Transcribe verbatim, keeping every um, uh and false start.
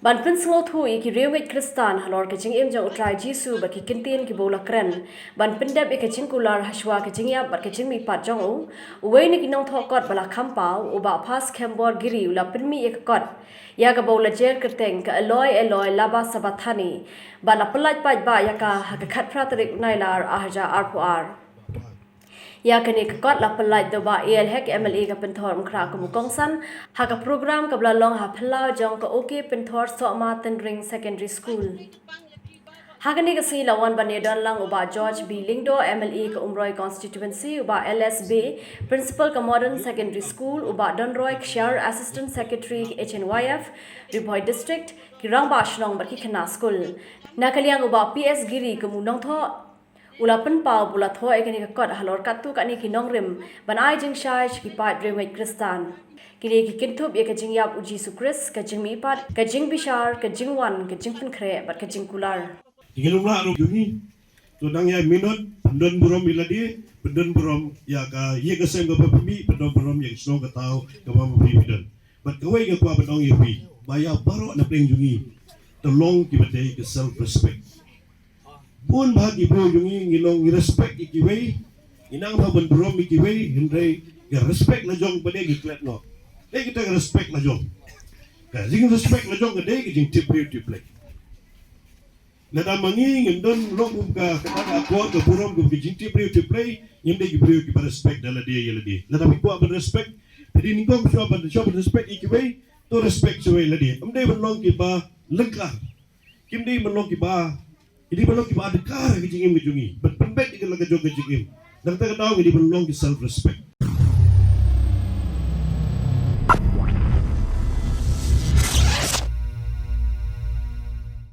Ban pynsngewthuh ïa ki riewngeit Khristan halor ka jingim jong U Trai Jisu bad ki kyntien kiba u la kren, ban pyndep ïa ka jingkular hashwa ka jingïap bad ka jingmihpat jong u, uwei na ki nongthoh kot ba la kham paw, u Bah Phas Khembor Giri, u la pynmih ïa ka kot ïa kaba u la jer kyrteng ka Eloi, Eloi, lama sabakthani, bad la pyllait paidbah ïa ka ha ka khatphra tarik u Nailar arhajar arphew ar. Ïa kane ka kot la pyllait da u Bah A L Hek, M L A ka Pynthorumkhrah, kum u kongsan ha ka program kaba la long ha phyllaw jong ka OK Pynthor Sohma Tynring Secondary School. Ha kane ka sngi la wan ban ïadon lang u Bah George B Lyngdoh, M L A ka Umroi Constituency, u Bah L S Bey, Principal ka Modern Secondary School, u Bah Donroy Kshiar, Assistant Secretary H N Y F, Ri Bhoi District, ki rangbah shnong bad ki khynnah skul. Na ka liang u Bah P S Giri, kum u nongthoh, u la pynpaw ba u la thoh ïa kane ka kot halor katto katne ki nongrim ban ai jingshai sha ki paid riewngeit Khristan. Kine ki kynthup ïa ka jingïap U Jisu Khrist, ka jingmihpat, ka jingbishar, ka jingwan, ka jingpynkhreh bad ka jingkular. Ngi lum lah ruh jong ngi. To nang ïa minot, pyndon burom ïa lade, pyndon burom ïa ka, ïa ka sem kaba pynmih, pyndon burom ïa ka shnong ka thaw kaba ma phi phi don. Bad kawei ka kwah ban ong ïa phi ba ïa baroh na pdeng jong ngi, to long kiba dei ka self respect. Bun bah ki briew jong ngi, ngi long ngi respect ïa kiwei, ngi nang bah ban burom ïa kiwei, hynrei ka respect la jong ba dei ngi klet noh. Dei kita ka respect la jong. Ka jing respect la jong ka dei ka jingtip briew tip Blei. Lada ma ngi ngim don long kum ka, ka, ka akor, ka burom, kum ka jingtip briew tip Blei, ngim dei ki briew kiba respect da lade ïa lade. Lada phi kwah ban respect, phi dei nyngkong shuwa ban, shuwa ban respect ïa kiwei, to respect shuwa ïa lade. Ym dei ban long kiba lyngkar. Kim dei ban long kiba, kim dei ban long kiba adkar ka jingim ka jong ngi. Ban pynbeit ïa ka la ka jong ka jingim. Nangta ka daw ngi dei ban long ki self respect.